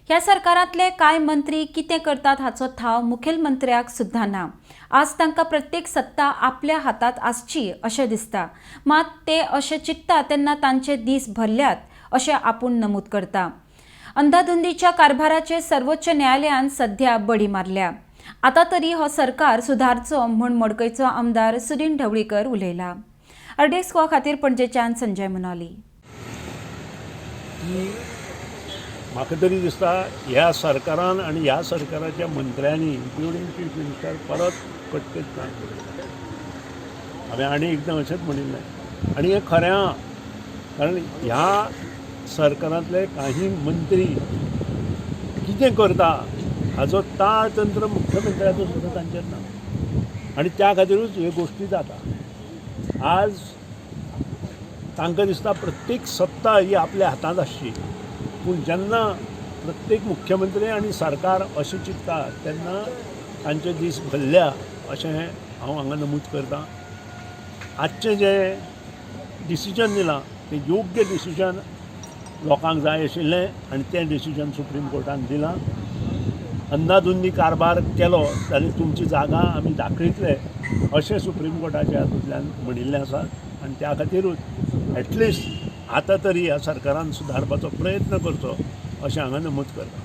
ह्या सरकारांतले कांय मंत्री कितें करतात हाचो थाव मुखेलमंत्र्याक सुद्दां ना. आज तांकां प्रत्येक सत्ता आपल्या हातांत आसची अशें दिसता. मात ते अशें चिंतता तेन्ना तांचे दीस भरल्यात अशें आपूण नमूद करता. अंधाधुंदीच्या कारभाराचेर सर्वोच्च न्यायालयान सध्या बडी मारल्या. आतां तरी हो सरकार सुधारचो म्हूण मडकयचो आमदार सुदिन ढवळीकर उलयला. आरडीएक्स गोवा खातीर पणजेच्यान संजय मुनाली. की म्हाका तरी दिसता ह्या सरकारान आनी ह्या सरकाराच्या मंत्र्यांनी, इन्क्लुडींग चीफ मिनिस्टर, परत कटकट ना. हांवें आनी एकदां अशेंच म्हणिल्लें आनी हें खरें आहा, कारण ह्या सरकारांतले काही मंत्री कितें करता हाजो ताळतंत्र मुख्यमंत्र्याचो सुद्दां तांचेर ना आनी त्या खातीरूच ह्यो गोश्टी जाता. आज तांकां दिसता प्रत्येक सत्ता ही आपल्या हातांत आसची, पूण जेन्ना प्रत्येक मुख्यमंत्री आनी सरकार अशें चिंत्ता तेन्ना तांचे दीस भरल्या अशें हांव हांगा नमूद करतां. आजचें जें डिसिजन दिलां तें योग्य डिसिजन लोकांक जाय आशिल्लें आनी तें डिसिजन सुप्रीम कोर्टान दिलां. अंदाधुंदी कारभार केलो जाल्यार तुमची जागा आमी दाखयतले अशें सुप्रीम कोर्टाच्या हातूंतल्यान म्हणिल्लें आसा आनी त्या खातीरूच एटलिस्ट आतां तरी ह्या सरकारान सुदारपाचो प्रयत्न करचो अशें हांगा नमूद करता.